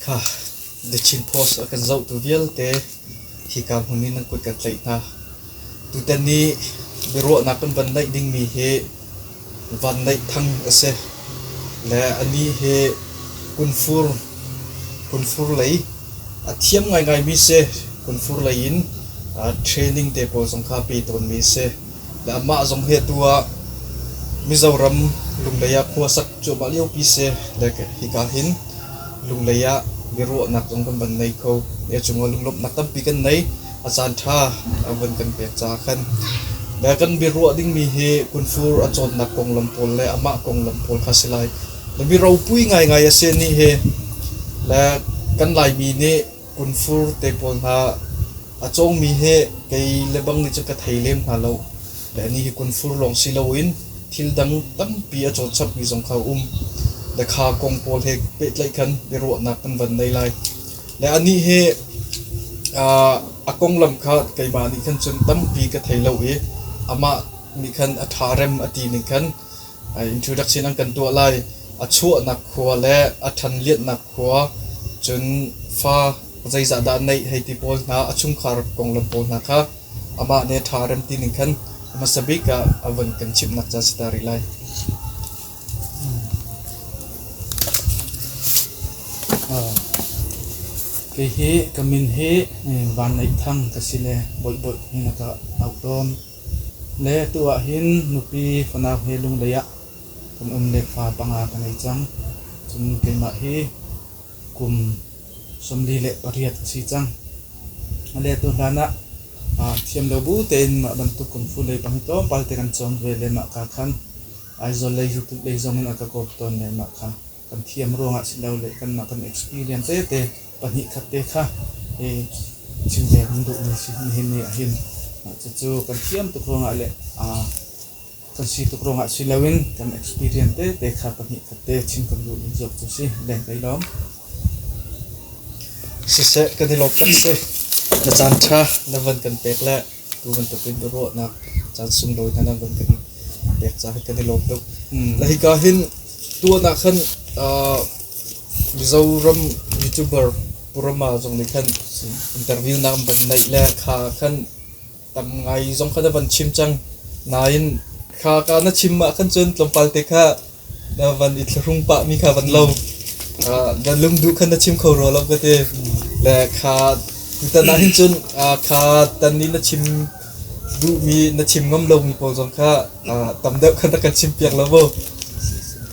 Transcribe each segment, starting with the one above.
Kha The Chin Post a kan zohtu vialte hika hmun in nan kut kan tlaih hna. Tutan i biaruahnak kan van neih dingmi hi Van Neih Thang a si. Le anih hi kunfur kunfur lei a thiam ngaingaimi si. Kunfur lei in training te pawl zong kha a pe tawnmi a si. Le amah zong hi atu ah Mizoram Lunglei ah khua sak cuahmah liopi si. Le hika hin Lunglei ah biaruahnak zong kan van nei kho. A cungah lunglawmhnak tampi kan nei. A caan ṭha a van kan pek caah khan. Le kan biaruah dingmi hi kunfur a cawnnak konglam pawl le amah konglam pawl kha si lai. Le mi ropui ngaingai a si nih hi. Le kan Laimi nih kunfur te pawl hna a cawngmi hi kei le bang nih cun ka thei lem hna lo. Le anih hi kunfur lawng si loin thil dang tampi a cawn chapmi zong kha a um. Le kha kong pawl he pehtlaih khan biaruahnak kan van nei lai. Le anih hi a konglam kha keimah nih khan cun tampi ka thei lo i amah nih khan a ṭha rem a ti ning khan introduction an kan tuah lai. A chuahnak khua le a ṭhanlianhnak khua, cun fa zeizah dah a neih hei ti pawl hna, a chungkhar konglam pawl hna kha amah nih a ṭha rem ti ning khan hmasa bik ah a vun kan chimhnak ca si ta rih lai. Kei hi ka min hi Van Neih Thang ka si le Bawih Bawih hin a ka auh tawn. Le tu ah hin nupi fanau he Lunglei ah kan um le fa panga ka nei cang. Cun keimah hi kum 48 ka si cang. Le tu hlan ah thiam lo bu tein mah bantuk kung fu lei pang hi tlawmpal te kan cawn ve le mah ka khan Aizawl lei YouTube lei zong in a ka kawp tawn le mah kha kan thiam ruangah si lo le kanmah kan experience tete pahnih khat te kha chim ve kan duhmi si nihin ni ahhin cucu kan thiam tuk ruangah le kan si tuk ruangah si loin kan experience tete kha pahnih khat te chim kan duhmi zawk cu si leng kai lawm. Siseh kan i lawm tak si. Na caan ṭha na van kan pek le tu bantukin biaruahnak caan sunglawi hna na van kan pek caah kan i lawm tuk. Na hika hin tuan ah khan Mizoram YouTuber Purama zong nih khan interview nak an van neih le kha khan tam ngai zong kha na van chim cang. Nain kha ka na chim ah khan cun tlawmpal te kha na van i thlahrung pah mi kha van lo. Na lungduh khan na chim kho rua lo ka ti. Le kha tutan ah hin cun kha tan nih na chim duhmi na chim ngam lomi pawl zong kha tam deuh khan na kan chim piak lo mu.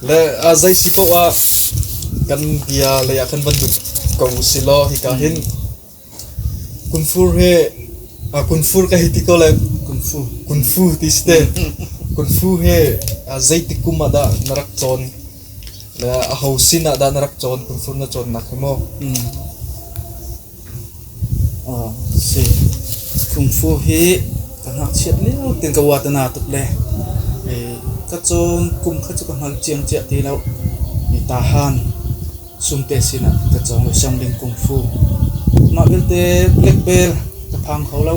Le zei si paoh ah kan bia lei ah khan van lut ko si law hika hin Kunfur he kunfur ka hei ti ko lai. Kunfu. Kunfu ti si te. Kunfu he zeitik kum ah dah na rak cawn? Le aho sin ah dah na rak cawn kunfur na cawnnak hi maw? Si. Kungfu hi ka ngakchiat lio ten ka uat na tuk le ka cawn kum kha cu ka hngal ciang ciah ti lo. Tahan Sumte sinah ka cawng i Siangling Kungfu. Mah belte black belt ka phang kho lo.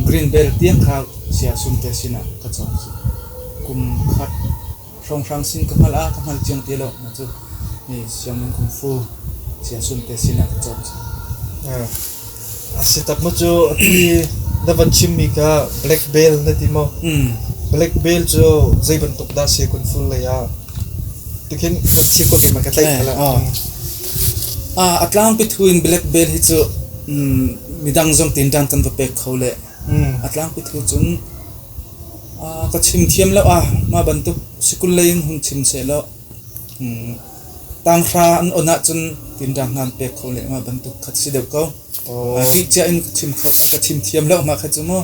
Green belt tiang kha sia Sumte sinah ka cawng. Kum khat hrawnghrang sin ka hngalh ah ka hngal ciang ti lo. Mah cu Siangling Kungfu sia Sumte sinah ka cawng. A si tak maw cu atu i na van chimmi kha black belt na ti maw? Black belt cu zei bantuk dah si kun ful lei ah? Tikhin van chim ko keimah ka tlaih kha la. A tlangpi thu in black belt hi cu midang zong tin dan kan va pek kho le a tlangpi thu cun ka chim thiam lo ah mah bantuk sikul lei in hun chim seh law Tanghra an on ahcun tinṭan hna an pek kho lehmah bantuk kha si deuh ko. Ṭih cia in ka chim kho ka chim thiam lo mah kha cu mu.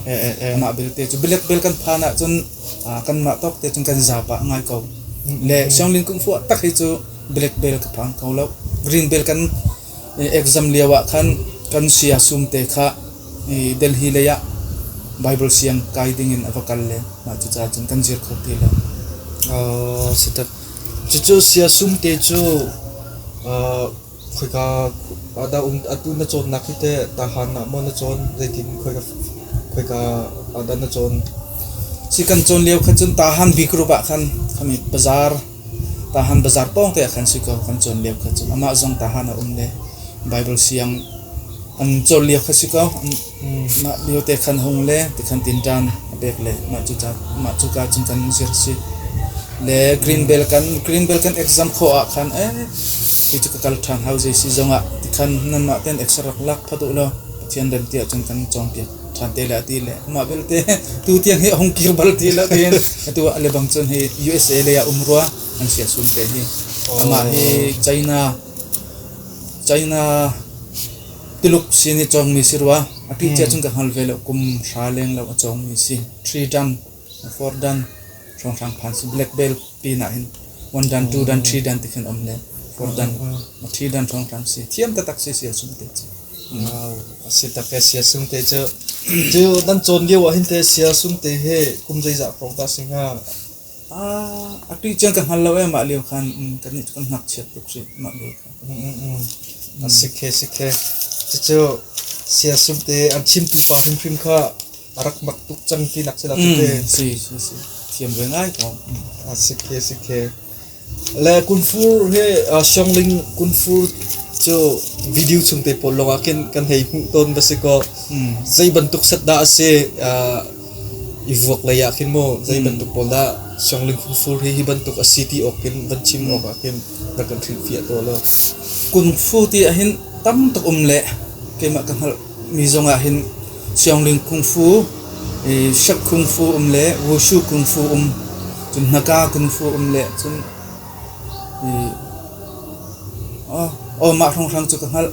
Amah belte cu bilek bel kan phan ahcun kanmah tawk te cun kan za pah ngai ko. Le Sianglin Kungfu ah tak hi cu black belt ka phang kho lo. Green belt kan exam lio ah khan kan sia sum te kha Delhi lei ah Bible siang kai ding in a va kal le mah cucaah cun kan zir kho ti lo. Si tak. Cucu siasum te cu khoika ah dah um atu na cawnnak hi teh Tahan ah maw na cawn zeitin khoika khoika ah dah na cawn? Si kan cawn lio khan cun Tahan bik rup ah khan khami bazaar Tahan bazaar pawng te ah khan si ko kan cawn lio kha cun amah zong Tahan a um le. Bible siang an cawn lio kha si ko. Mah lio te khan hung le tikhan tinṭan a pek le mah cu ca mah cu ka cun kan zir si. Le green belt kan green belt kan exam khawh ah khan eh hi cu ka kal ṭhan hau zei si zongah tikhan nanmah ten extra rak lak phat uh law Pathian rem ti ahcun kan cawnpiak ṭhan te le a ti le mah belte tu tiang hi a hung kir bal ti lo tiin atu ah lebang cun hi USA lei ah um rua an sia sum te hi amah hi China China Tuluk sin i cawngmi si rua a pi cia cun ka hngal ve lo kum hra leng lo a cawngmi si three dan four dan hrawnghrang phan si black belt pin ah hin one dan two dan three dan ti khin um le four dan three dan hrawnghrang si thiam taktak si sia sum te cu. Wow, a si tak e sia sum te cu. Cu nan cawn lio ah hin te sia sum te he kum zeizah hrawng dah si hnga? Ah, a tu cun ka hngal lo e mah lio khan kan nih cu kan ngakchiat tuk si mah lio khan. A si khe si khe. Cucu sia sum te an chimtu pa hrimhrim kha a rak mak tuk cang ti nak si la cu te. Si si si. Thiam ve ngai ko. A si khe si khe. Le kungfu hi Siangling kungfu cu video chung te pawl lawngah khin kan hei hmuh tawn va si kaw zei bantuk set dah a si i vuak lei ah khin maw zei bantuk pawl dah Siangling kungfu hi hi bantuk a si ti awk khin van chim awk ah khin rak kan hrilhfiah tuah law. Kungfu ti ahhin tam tuk um le keimah ka hngalh mi zong ah hin Siangling kungfu, Shek kungfu um le Wushu kungfu um, cun Hnaka kungfu um le cun aw mah hrawnghrang cu ka hngalh.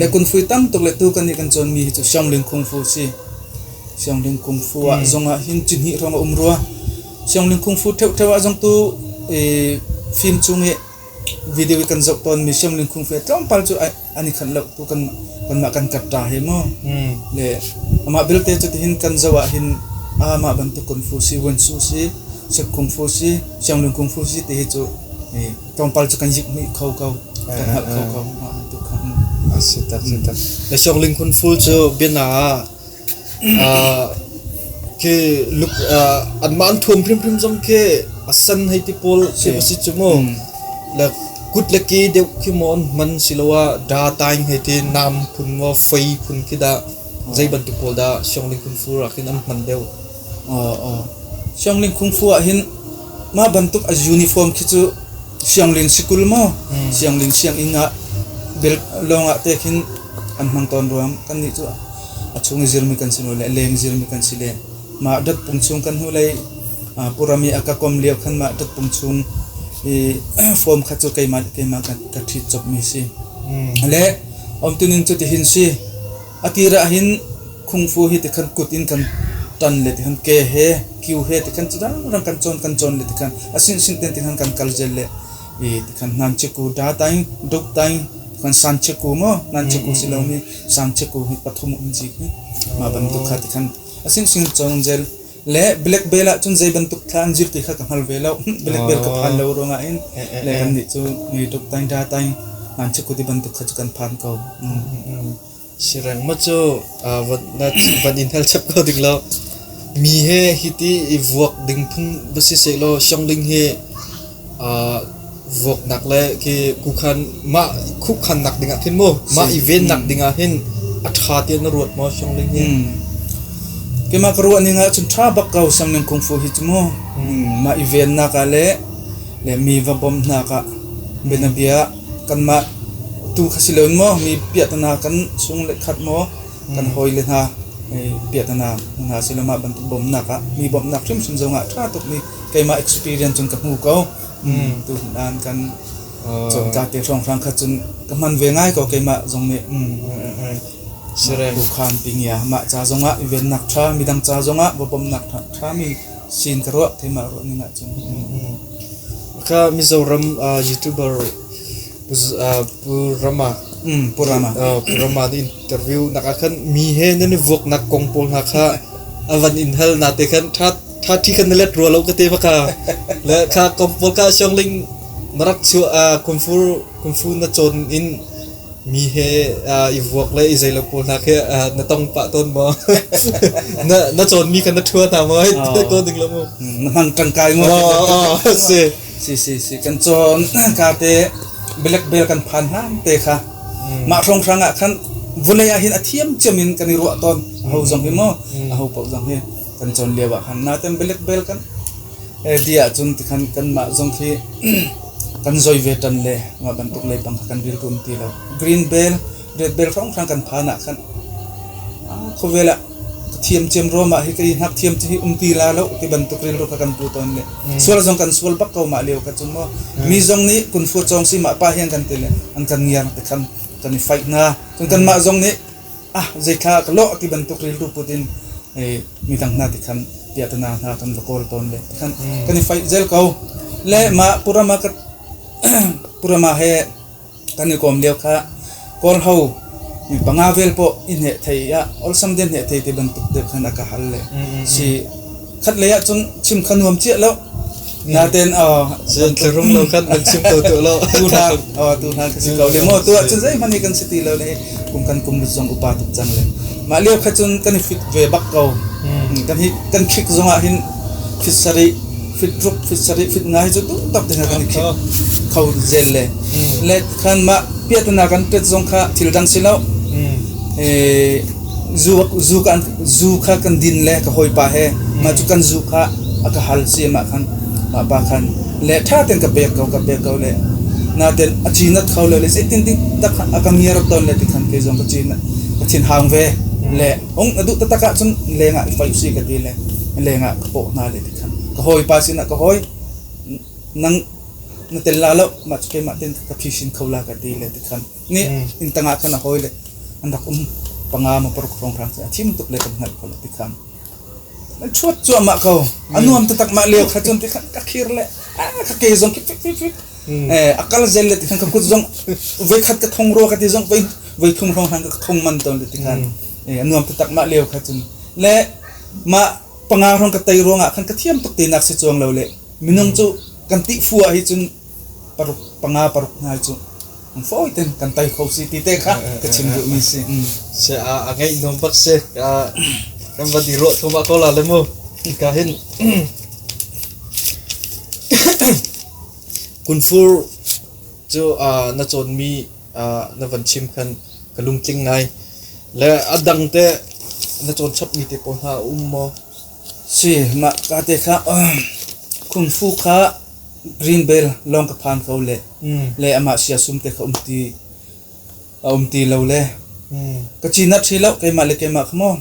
Le kungfu tam tuk le tu kan nih kan cawnmi hi cu Siangling kungfu a si. Siangling kungfu ah zong ah hin ci hnih hrawng a um rua. Siangling kungfu ṭheuṭheu ah zong tu fim chung i video i kan zoh tawnmi Siangling kungfu tlawmpal cu an i khat lo tu kan kanmah kan kat ṭa he mu le amah belte cu tihin kan zoh ah hin amah bantuk kungfu si Wensu si Sek kungfu si Xianglung kungfu si ti hi cu tlawmpal cu kan zik hmuih kho ko kan hngalh kho ko mah bantuk kha. A si tak si tak. Le Xiangling kungfu cu biana ah Khi luk anmah an thuam hrimhrim zong khi a san hei ti pawl si va si cu mu. Le kut le ke deuh khi maw an hman siloah da taing hei ti nam phun maw fei phun khi dah zei bantuk pawl dah Siangling Kungfu ah khin an hman deuh. Siangling Kungfu ah hin mah bantuk a uniform khi cu Siangling sikul maw Siangling sianginn ah bel lawng ah te khin an hmang tawn ruang kannih cu a chung i zirmi kan si lo le a leng zirmi kan si le mah datpung chung kan hnulei Purami a ka kom lio khan mah datpung chung i form kha cu keimah le keimah ka ṭhit copmi si. Le umtuning cu tihin si a tir ah hin kungfu hi tikhan kut in kan tan le tikhan ke he kiu he tikhan cu dang kan cawn kan cawn le tikhan a sin sin ten tikhan kan kal zel le i tikhan nan chiku da taing duk taing kan san chiku maw nan chiku si lomi san chiku hi pathum um ji hi ma bantuk kha tikhan asin sing chong zel le black belt ah cun zei bantuk thla an zir ti kha ka hngal ve lo black belt ka phan lo ruangah in le kan nih cu mi duk taing da taing nan chiku ti bantuk kha cu kan phan ko. Sireng maw cu van in hal chap ko ding lo. Mi he hiti i vuak ding phung va si sehlaw Siangling hi vuaknak le khi kukhan mah khukhannak dingah khin mu mah i vennak dingah hin a ṭha tiah na ruat maw Siangling hi? Keimah ka ruah ning ah cun ṭha bak ko Siangling Kungfu hi cu mu. Mah i vennak ah le le mi va bawmhnak ah bianabia kanmah tu kha si loin maw mi piahtana kan sung le khat maw kan hawile hna piahtana hna si lo mah bantuk bawmhnak ah mi bawmhnak hrimhrim zong ah ṭha tuk mi keimah experience cun ka hmu ko. Tu nan kan cawnka te hrawnghrang kha cun ka hman ve ngai ko keimah zong nih. Khan pingia mah ca zongah i vennak ṭha midang ca zongah va bawmhnak ṭha mi sin ka ruah keimah ruah ning ahcun. Kha Mizoram YouTuber Pu Rama Pu Rama Pu Rama nih interview nak ah khan mi he nan i vuak nak kong pawl hna kha a van in hal na te khan tha tha thi khan na let rua lo ka te baka le kha kong pawl ka Siangling na rak chu kungfu kungfu na cawn in Mi he i vuak le i zeilo pawl hna khi na tong pah tawn maw? Na na cawnmi kha na ṭhua hna maw? Ko ding lo mu. Na hmang ṭangkai maw? Si. Si si si kan cawn ka te black belt kan phan hlan te kha. Mah hrawnghrang ah khan vawlei ah hin a thiam cem in kan i ruah tawn. Aho zong hi maw, aho paoh zong hi kan cawn lio ah khan naten black belt kan di ahcun tikhan kanmah zong khi kan zoi ve ṭan le mah bantuk leipang kha kan rilru um ti lo. Green belt, red belt hrawnghrang kan phan ah khan khawvel ah ka thiam cem ruam ah hi ka i hngak thiam hi um ti la lo ti bantuk rilru kha kan pu tawn le sual zong kan sual bak ko mah lio kha cun maw mi zong nih kun fu cawng si mah pa hian kan ti le an kan ngiar ti khan kan i fight hna cun kanmah zong nih ah zeithla ka lawh ti bantuk rilru put in midang hna ti khan piahtana hna kan va kawl tawn le ti khan kan i fight zel ko le mah purama ka purama he Kan i kawm lio kha Kawlho mi panga vel pawh i hneh thei ah awlsam te hneh thei ti bantuk deuh khan a ka hal le si khat lei ah cun chim kha nuam chiah lo naten Thlarum lo khan kan chim ko tu lo. Tu hlan tu hlan ka si ko le mo tu ah cun zeihmanh hi kan si ti lo le kum kan kum zong upa tuk cang le mah lio kha cun kan i fit ve bak ko. Kan hi kan khik zong ah hin fit sarih fit ruk fit sarih fit nga hi cu tu tak te kan i khik kho zel le le khan mah piatana kan tet zong kha thil dang si lo. Zu zu kan zu kha kan din le ka hawipa he mah cu kan zu kha a ka hal si mah khan mah pa khan le tha ten ka pek ko ka pek ko le naten a chinat kho lo le zeitin ding tak a ka ngiar ton le ti khan kei zong ka chin ka thin hang ve le ong na duh taktak ahcun leng ah i fai usih ka ti le leng ah ka pawh hna le ti khan ka hawipa sinah ka hawi nang na tel la lo mah cu keimah ten ka phisin kho la ka ti le ti khan ni inn tangah khan a hawi le an rak um panga ma paruk hrawng hrang a thim tuk le kan hngalh kho le ti khan chuat cuahmah ko a nuam taktak mah lio kha cun ti khan ka khir le ka ke zong kip kip kip a kal zel le ti khan ka kut zong voi khat ka thong rua ka ti zong voi voi thum hrawng hran ka thong man tawn le ti khan a nuam taktak mah lio kha cun le mah panga hrawng ka tei ruangah khan ka thiam tuk ti nak si chuang lo le minung cu kan ti fu ah hi cun paruk panga paruk hna cu fawi ten kan tai kho si ti te kha ka chim duh mi si. Se a a ngeih nuam bak si. Kan van i ruah thum ah ko la le mu. Ka hin Kunfur cu na cawnmi na van chim khan ka lungtling ngai. Le a dang te na cawn chapmi te pawl hna a um maw? Si, mah ka te kha kung fu kha green bell lawng ka phan ko le le amah sia sum te kha um ti a um ti lo le ka cinat hrih lo keimah le keimah kha maw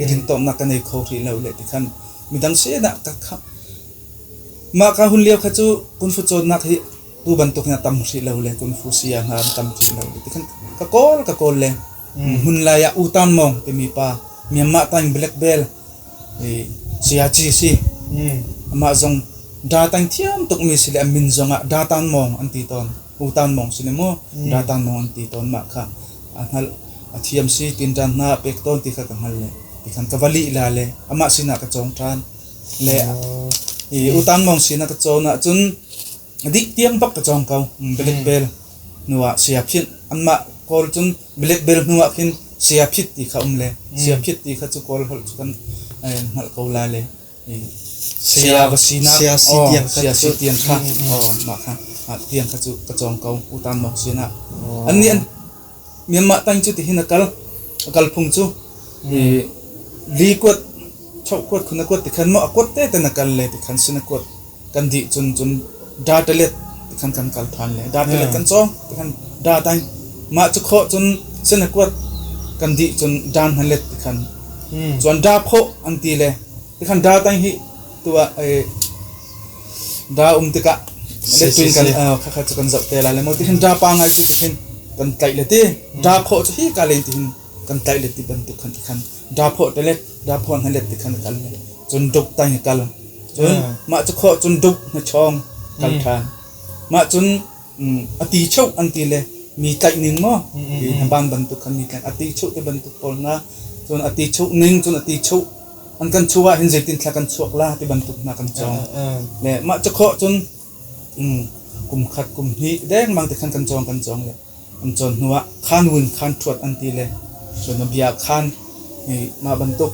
i rintomnak ka nei kho hrih lo le ti khan midang sinah ka kha mah ka hun lio kha cu kung fu cawnnak hi tu bantuk in a tam hrih lo le kung fu sia hna an tam hrih lo le ti khan ka kawl ka kawl le hmun lai ah U Tan Mong timi pa Myanmar time black belt sayaci si amah zong da tang thiam tukmi si le a min zong ah Da Tan Mong an ti tawn U Tan Mong si le mu Da Tan Mong an ti tawn mah kha a hngalh a thiam si tin ṭan hna pek tawn ti kha ka hngal le ti khan ka va lih la le amah sinah ka cawng ṭhan le i U Tan Mong sinah ka cawn ahcun dih tiang bak ka cawng ko black belt hnu ah saya phit anmah kawl cun black belt hnu ah khin saya phit ti kha um le saya phit ti kha cu kawl holh cu kan hngalh ko lai le saya va sinak saya si tiang kha oh mah kha tiang kha cu ka cawng ko utan mok sinah an nih an Myanmar tang cu tihin a kal a kal phung cu li kuat chok kuat khun a kuat ti khan maw a kuat te ten a kal le ti khan sin a kuat kan dih cun cun data let ti khan kan kal than le data let kan cawng ti khan data mah cu khawh cun sin a kuat kan dih cun dan han let ti khan chuan da phoh an ti le ti khan data hi tuah da um tikah let kan khakha cu kan zoh te lai le mo ti hin da pa ngai cu ti hin kan tlaih le ti da khawh cu hi ka len ti hin kan tlaih le ti bantuk khan ti khan da phawh te let da phawh na let ti khan kal cun duk tai kal cun mah cu khawh cun duk na chong kal than mah cun a ti cheu an ti le mi tlaih ning maw na ban bantuk khan mi tlaih a ti cheu te bantuk pawl na cun a ti cheu ning cun a ti cheu an kan chuah ah hin zeitin thla kan chuak la ti bantuk hna kan cawng le mah cu khawh cun kum khat kum hnih dengmang te khan kan cawng kan cawng le an cawn hnu ah khan win khan ṭhuat an ti le cun a bia khan mah bantuk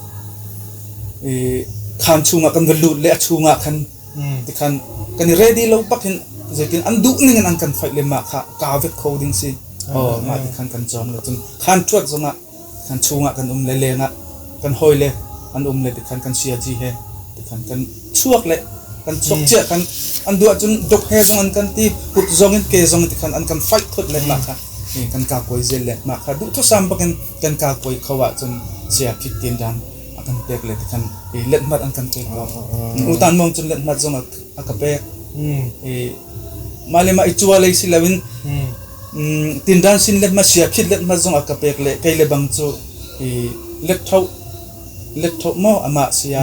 khan chungah kan va lut le a chungah khan tikhan kan i ready lo bak hin zeitin an duh ning in an kan fight le mah kha kaa vet kho ding si. Aw mah ti khan kan cawng le cun khan ṭhuat zongah kan chungah kan um le lengah kan hawi le an um le tikhan kan siaci he tikhan kan chuak le kan chuak cia kan an duh ahcun dok he zong an kan ti kut zong in ke zong in tikhan an kan fight thut le mah kha kan ka kuai zel le mah kha duh thusam bakin kan ka kuai kho ahcun sia phit tin dan a kan pek le tikhan lethmat an kan pek ko utan mong cun lethmat zong a ka pek mah le mah i cua lei si loin tindan sin le ma sia phit let ma zong a ka pek le kei le bang cu i let tho let tho mo ama sia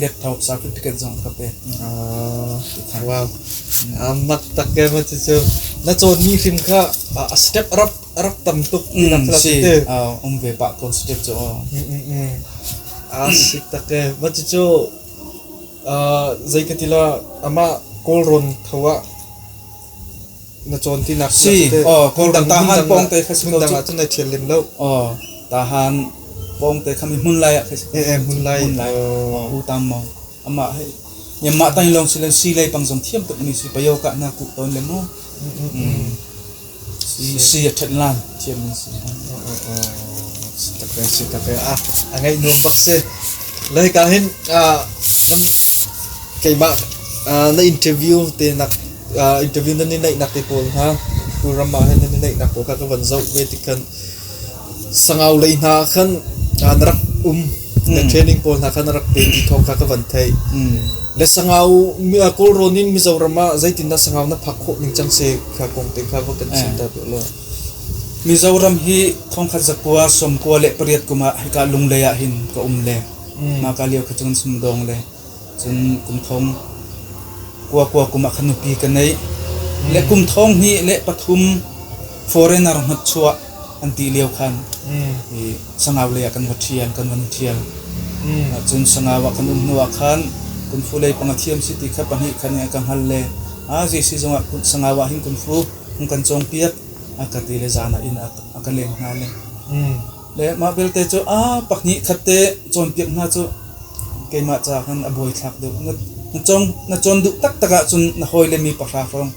let tho certificate zong a ka pek. Wow, mak tak ke ma cu na cawn mi hrim kha a step rap rak tam tuk ti nak si um ve pa ko step cu. A si tak ke ma cu zei ka ti la amah Kawlrawn tho ah na cawn tinak si aw Kawlrawn tahan pawng te kha si ko hmun dang ah cun nai ṭhial lem lo. Aw tahan pawng te kha mi hmun lai ah kha si. Eh hmun lai. Hmun lai u tam mo amah he Myanmar tang long silen si lei pang zong thiam tuk mi si payo ka na ku ton le mu si si a ṭhat lan thiam mi si. Si tak si tak a a ngaih nuam bak si. Lai ka hin nam keimah na interview te nak interview nan i neih nak te pawl hna Kawlram ah hin nan i neih nak pawl kha ka van zoh ve tik khan Sangau lei hna khan na rak um na training pawl hna kha na rak pe ti thawng kha ka van theih. Le Sangau Kawlrawn in Mizoram ah zeitindah Sangau na phak khawh ning cang se kha kong te kha va kan chim ta tuah law. Mizoram hi thongkhat zakua 98 kum ah hika Lunglei ah hin ka um le mah ka lio kha cun sumdawng le cun kum thong kua kua kum ah khan nupi ka nei le kum thong hnih le pathum foreigner hnawtchuah an ti lio khan i Sangau lei ah kan va ṭhial kan van ṭhial. Cun Sangau ah kan um hnu ah khan kungfu lei pang a thiam si ti kha pahnih khan a ka hngal le a zei si zongah Sangau ah hin kungfu hung kan cawngpiak a ka ti le zan ah inn a ka leng hna le le mah belte cu a pahnih khat te cawnpiak hna cu keimah ca khan a buaithlak deuh. Na cawng na cawn duh taktak ahcun na hawile mi pahra hrawng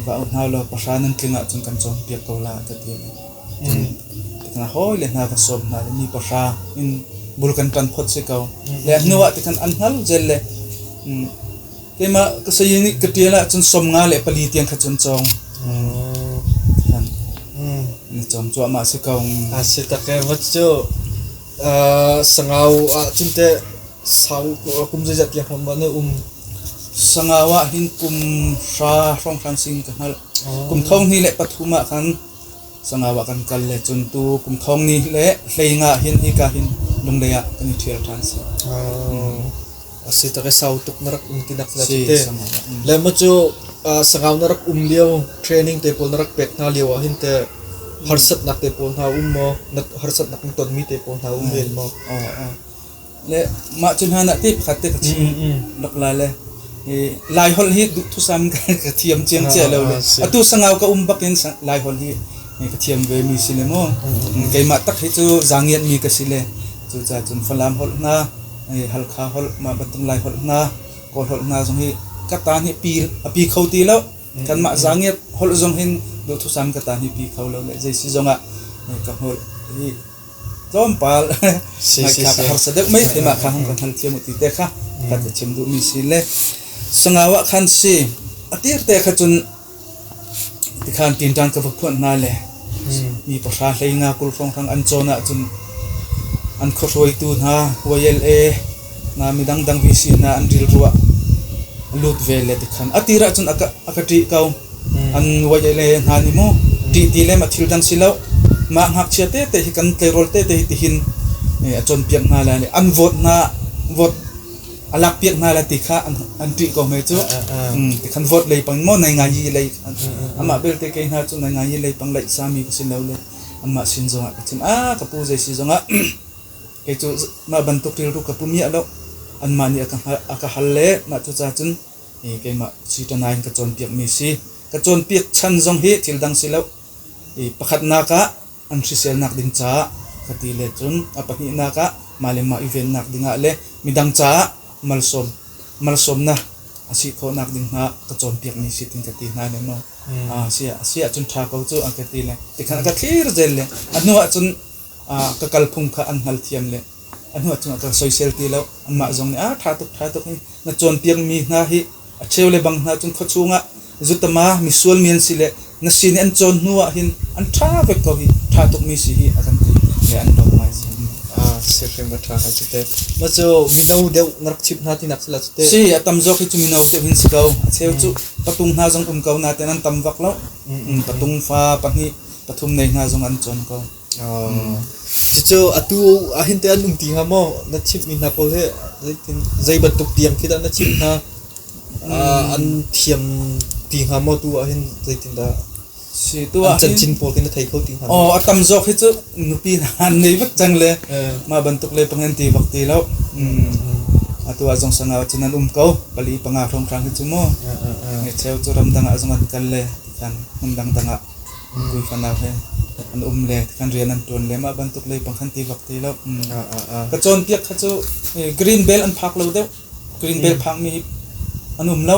va auh hna law pahra nan tling ahcun kan cawnpiak ko la ka ti. Cun tikhan hawile hna ka sawm hna le mi pahra in bul kan ṭan phot si ko. Le hnu ah tikhan an hngal zel le keimah ka sayi nih ka ṭial ahcun 54 tiang kha cun cawng. Tikhan na cawng cuahmah si ko. A si tak e va cu Sangau ah cun teh sau kum zeizat tiang hrawng na um? Sangau ah hin kum hra hrawnghrang sing ka hngalh. Kum thong hnih le pathum ah khan Sangau ah kan kal le cun tu kum thong ni le hleinga hin hika hin Lunglei ah kan i ṭhial ṭhan si. A si tak i sau tuk na rak um ti nak la te. Le ma cu Sangau na rak um lio training te pawl na rak pek hna lio ah hin te harsatnak te pawl hna um maw? Na harsatnak na tonmi te pawl hna um vel maw? Le mah cu hna te pakhat te ka chim lak la le Lai holh hi duhthusam ka thiam ciang cia lo le atu Sangau ka um bak in Lai holh hi ka thiam ve mi si le mu keimah tak hi cu zangiat mi ka si le cucaah cun Falam holh hna Halkha holh mah bantuk Lai holh hna Kawl holh hna zong hi ka tan hi pi a pi kho ti lo kanmah zangiat holh zong hin duhthusam ka tan hi pi kho lo le zei si zong ah ka holh hi tlawmpal ngaihthlak a harsa deuh mei thei mah kha hung kan hngal thiam u ti te kha kan ka chim duhmi si le Sangau ah khan si a tir te kha cun tikhan tinṭan ka va phuanh hna le mi pahra hlei nga kul hrawnghrang an cawn ahcun an khuahruaitu hna YLA hna midang dang VC hna an rilru ah lut ve le tikhan a tir ahcun a ka a ka ṭih ko. An YLA hna nih mu ṭih ti le ma thil dang si lo mah ngakchia tete hi kan tleirawl tete hi tihin a cawnpiak hna lai le an vote hna vote a lakpiak hna lai ti kha an ṭih ko hme cu. Tikhan vote lei pang maw nai ngai yi lei amah belte kei hna cu nai ngai yi lei pang laih sami ka si lo le anmah sin zongah ka chim a ka pu zei si zongah kei cu mah bantuk rilru ka pu miah lo anmah nih a ka hal le mah cu ca cun keimah si ṭanai in ka cawnpiak mi si ka cawnpiak chan zong hi thil dang si lo pakhatnak ah an hriselnak ding caah ka ti le cun a pahnihnak ah mah le mah i vennak dingah le midang caah malsawm malsawmnak a si khawhnak ding hna ka cawnpiakmi si tin ka ti hna ne maw. Si ah si ahcun ṭha ko cu an ka ti le tikhan a ka thlir zel le a hnu ahcun ka kalphung kha an hngalthiam le a hnu ahcun a ka soisel ti lo. Anmah zong nih a ṭha tuk ṭha tuk hi na cawnpiakmi hna hi a cheu le bang hna cun khuachung ah zutama misual mi an si le na sin i an cawn hnu ah hin an ṭha vek ko hi ṭha tukmi si hi a kan ti le an lawm ngai si. Si hrim a ṭha ngai cu te. Ma cu mino deuh na rak chimh hna tinak si la cu te. Si a tam zawk hi cu mino deuh hin si ko. A cheu cu patung hna zong um ko nain an tam vak lo. Patung fa pahnih pathum nei hna zong an cawn ko. Cucu atu ahhin teh an um ti hnga maw? Na chimhmi hna pawl hi zeitin zei bantuk tiang khi dah na chimh hna? An thiam ti hnga maw tu ahhin zeitindah? Si tu An ahhin cancin pawl khi na thei kho ti hnga maw? Aw a tam zawk hi cu nupi hna an nei vek cang le mah bantuk le pangin ti bak ti lo. Atu ah zong sangau cun an um ko. Pali panga hrawnghrang hi cu mu. Cheu cu ramdang ah zong an kal le tikhan hmun dangdang ah Kui fanau he an um le kan rian an ṭuan le mah bantuk lei pang khan ti bak ti lo. Ka cawnpiak kha cu green belt an phak lo deuh. Green belt phakmi an um lo.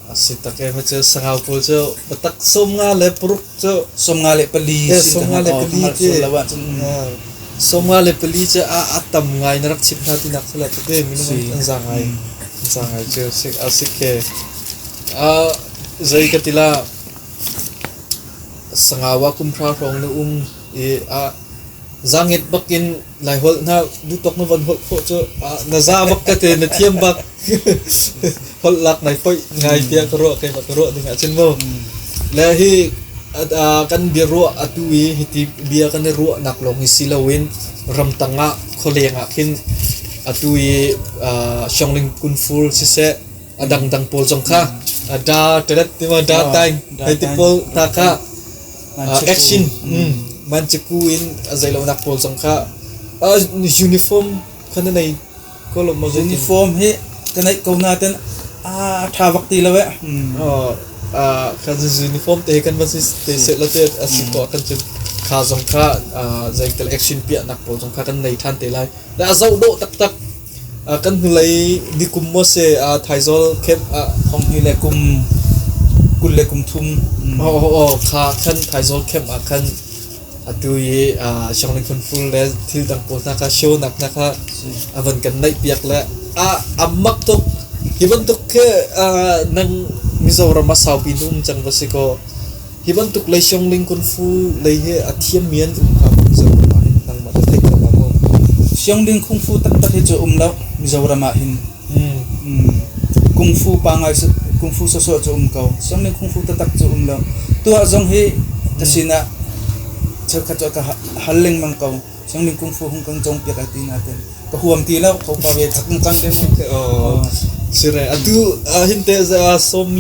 A si tak e ma cu sangau pawl cu patak 54 cu 54 54 ti 54 cu a tam ngai na rak chim hna tinak cu la te minung an za ngai an za ngai cu a si ke. Zei ka ti la, Sangau ah kum hra hrawng na um i zaanget bak in Laiholh hna duhtawk na von holh khawh cu na za bak ka ti, na thiam bak. Holh lak nai foih ngai tiah ka ruah, keimah ka ruah ding ahcun mu. Le hi kan biaruah atu i hiti bia kan i ruahnak lawng hi si loin ramtang ah khualeng ah khin atu i Siangling Kunfur siseh, a dangdang pawl zong kha da telet tima da taing hei ti pawl hna kha action manchiku in a zeilonak pawl zong kha uniform kha na nei ko lo maw? Uniform hi ka neih ko nain a ṭha bak ti lo eh. Kan uniform te kan van si te se la te a si ko kan cun kha zong kha zeitel action piahnak pawl zong kha kan nei ṭhan te lai le a zoh dawh taktak. Kan hnulei nikum maw si Thaizawl camp ah Thong hi le kum 23. Aw kha khan Thaizawl camp ah khan atu i Sianginn Phunful le thil dang pawl hna kha show nak hna kha a van kan neih piak le a mak tuk. Hi bantuk khi nang Mizoram ah saupi na um cang va si kaw Hi bantuk lei Siangling Kungfu lei hi a thiammi an um hnga maw Mizoram ah hin nangmah na theih ko hnga maw? Siangling Kungfu taktak hi cu um lo Mizoram ah hin. Kungfu pangai Kungfu sawsawh cu um ko. Siangling Kungfu taktak cu um lo. Tuah zong hi ka sinah cheukhat cu ka hal lengmang ko. Siangling Kungfu hung kan cawngpiak ai ti nain ka huam ti lo. Thopa ve thak cang te mu. Oh, sire atu hin te 48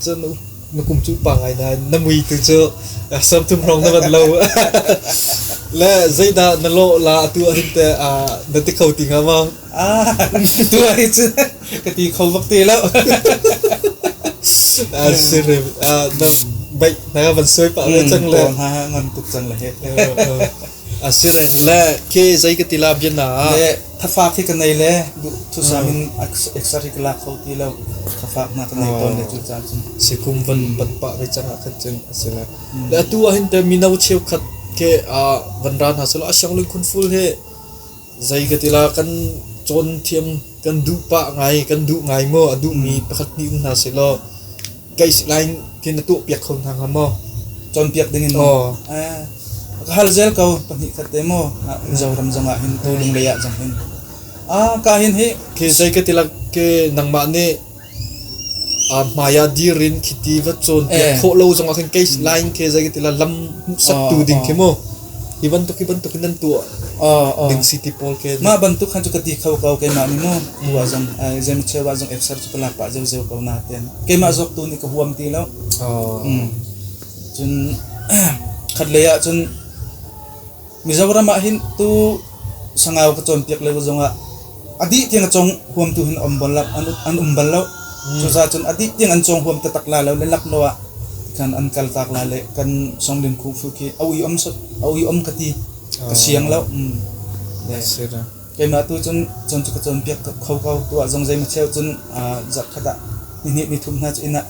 cun na kum cu pa ngai nain na mui tu cu 30 hrawng na van lo. Le zeidah na lawh la atu ahhin teh na ti kho ti hnga maw? Ah, tu hi cu ka ti kho bak ti lo. Sire na baih na van suai pah ve cang le. Ha ngan tuk cang le he. Asire le ke zei ka ti la bian na. Le thafak hi ka nei le thusam in exer hi ka lak kho ti lo. Thafak na ka nei tawn le cu ca cun. Si kum van bat pah ve cang ah khan cun a si le. Le atu ah hin te mino cheukhat ke van ra hna selo a siang khun ful he zei ka ti la kan cawn thiam kan duh pah ngai kan duh ngai maw a duhmi pakhat hnih um hna selaw Guideline khi na tuahpiak kho hna hnga maw? Cawnpiak ding in maw? Ka hal zel ko pahnih khat te maw Mizoram zong ah hin tu Lunglei ah zong hin. Ah ka hin hi Khi zei ka ti lak ke nangmah nih hmai ah dir in khiti va cawnpiak khawh lo zong ah khin guideline khi zei ka ti la lam hmuhsaktu ding khi mu. Hi bantuk hi bantuk in nan tuah ding si ti pawl ke. Mah bantuk khan cu ka ti kho ko keimah nih mu. Tu ah zong zeimaw ah zong exer cu ka lak pah zeuzeu ko nain keimah zawk tu nih ka huam ti lo. Cun khat lei ah cun Mizoram ah hin tu Sangau ka cawnpiak lio zongah a dih tiang a cawng huamtu hin um bal lo an um bal lo. Cucaah cun a dih tiang an cawng huam taktak lai lo le lak lo ah khan an kal tak lai le kan Songlin Khufu khi a ui om a ui om ka ti ka siang lo. Keimah tu cun cun cu ka cawnpiak kho ko tu ah zong zei ma cheu cun zarh khat ah ni hnih ni thum hna cu inn ah.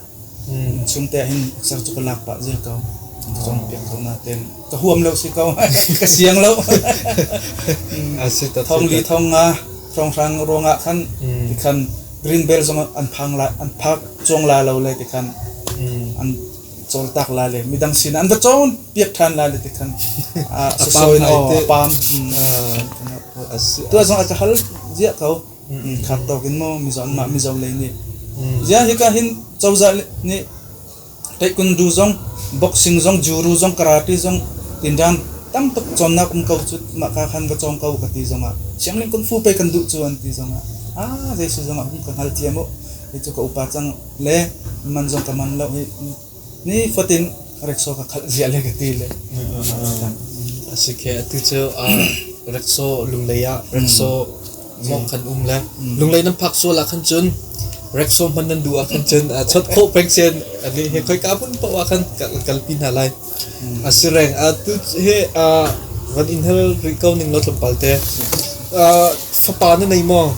Chung te hin exer cu ka lak pah zel ko. Ka cawnpiak ko nain ka huam lo si ko. Ka siang lo. Thong li thong nga hrawnghrang ruangah khan tikhan green belt zong an phang la an phak chuang la lo le tikhan an cawltak la le midang sin an va cawn piak ṭhan la le tikhan sasawi a pam tu zong a ka hal ziah ko. Khat tawk in maw Mizo anmah Mizo lei nih ziah hika hin cozah nih taekwondo zong boxing zong juru zong karate zong tinrang tam tuk cawnnak um ko cu mah ka khan va cawng ko ka ti zongah sianginn kung fu pei kan duh cu an ti zongah ah zei si zongah hung ka hngal thiam u hi cu ka upa cang le man zong ka man lo hi ni fatin rickshaw ka khalh ziah le ka ti le. A si khe atu cu rickshaw Lunglei ah rickshaw mong khan um le Lunglei nan phak sual ah khan cun rickshaw hman nan duh ah khan cun chot khawh peng sian ani he khoi ka hmun paoh ah khan kalpi hna lai. A si reng atu he van in hal rih ko ning lo tlawmpal te. Fapa na nei maw?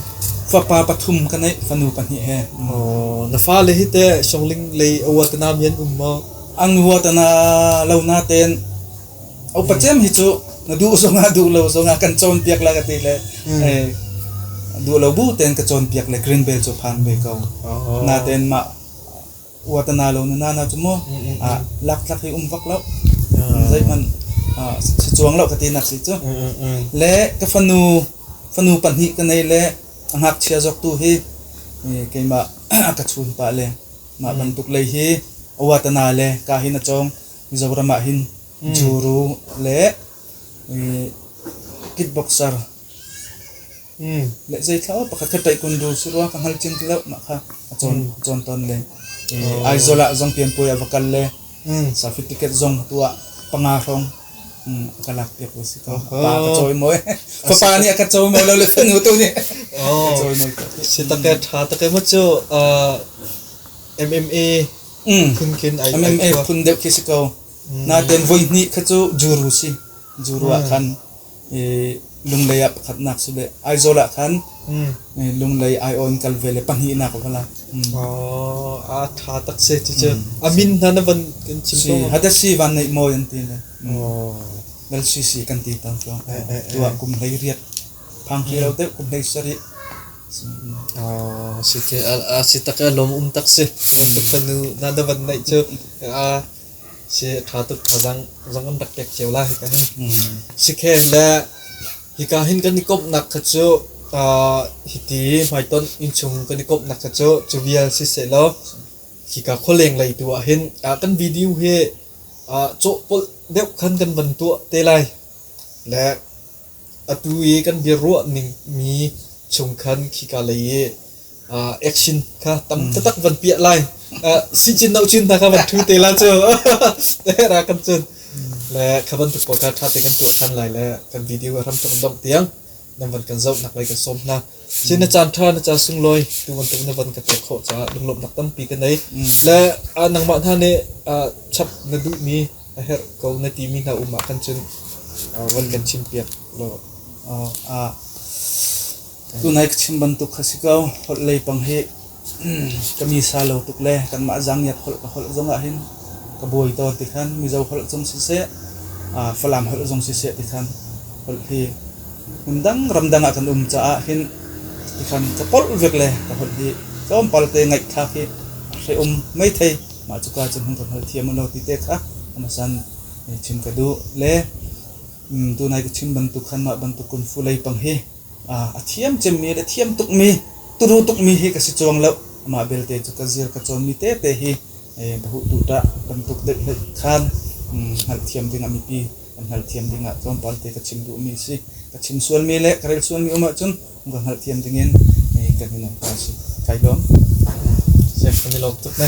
Fapa pathum ka neih, fanu pahnih he. Oh, na fale hi teh Songling lei awatana mi an um maw? An huatana lo natein upa cem hi cu na duh zongah duh lo zongah kan cawnpiak la ka ti le duh lo bu tein ka cawnpiak le green belt cu phan ve ko. Natein mah uatana lo na nana cu mu laktlak hi um vak lo. Zeihmanh si cuang lo ka ti nak si cu. Le ka fanu fanu pahnih ka nei le a ngakchia zawk tu hi keimah a ka chun pah le mah bantuk lei hi awatana le ka hin a cawng. Mizoram ah hin juru le kickboxer le zeithla pakhat kha taekwondo si rua ka hngal cing ti lo mah kha a cawn cawn tawn le Aizawl ah zong pianpuai a va kal le certificate zong tu ah panga hrawng a ka lak piak si ko. Pa ka cawi mawi. Fapa nih a ka cawi mawi lo le fanu tu nih ka cawi mawi ko. Si take tha take ma cu MMA phun khin ai MMA phun deuh khi si ko. Naten voi hnih kha cu juru si. Juru ah khan Lunglei ah pakhatnak si le Aizawl ah khan Lunglei aiawh in kal ve le pahnihnak va la. Oh, a tha tak si cu. A min hna na van kan chim ko. Hadasi van neih mawi an ti le. Lal si si kan ti tawn ko. Tuah kum hlei riat. Phang hlei lo deuh kum hlei sarih. Oh, si te a si tak a lom um tak si. Bantuk fanu na na van neih cu. Si ṭha tuk thazaang zong an rak pek cio lai hika hin. Sikhe le hika hin kan i komhnak kha cu hiti hmaitonh innchung kan i komhnak kha cu cu vial siseh law hika khualeng lei tu ah hin kan video hi cawhpolh deuh khan kan van tuah te lai. Le Atu i kan biaruah ningmi chung khan khika lei i action kha tam taktak van piah lai. Sicin nocin hna kha van ṭhu te la cu. Ra kan cun. Le kha bantuk pawl kha ṭha te kan tuah ṭhan lai le kan video a hram tuk dongh tiang nan van kan zoh nak lei kan sawm hna. Cun na caan ṭha na caan sunglawi tu bantuk na van ka pek khawh caah lunglawmhnak tampi ka nei. Le nangmah hna nih chap na duhmi a herh ko na timi hna um ah khan cun van kan chimpiak law. Tunai ka chim bantuk kha si ko. Holh lei pang hi ka mi sa lo tuk le kanmah zangiat holh ka holh zong ah hin ka buai tawn ti khan Mizo holh zong siseh Falam holh zong siseh ti khan holh hi hmundang ramdang ah kan um caah hin ti khan ka polh vek le ka holh hi tlawmpal te ngaihthlak hi a hreum meithei. Mah cuka cun hung ka hngalthiam u law ti te kha hmasan chim ka duh. Le tunai ka chim bantuk khan mah bantuk kung fu lei pang hi a thiam cemmi le thiam tukmi turu tukmi hi ka si cuang lo. Amah belte cu ka zir ka cawnmi tete hi bahuh tuṭah bantuk deuh hlei khan hngalhthiam dingah mipi kan hngalhthiam dingah tlawmpal te ka chim duhmi a si. Ka chim sualmi le ka rel sualmi um ahcun ka hngalhthiam dingin kan in ka si. Kai lawm. Kan i lawm tuk ne.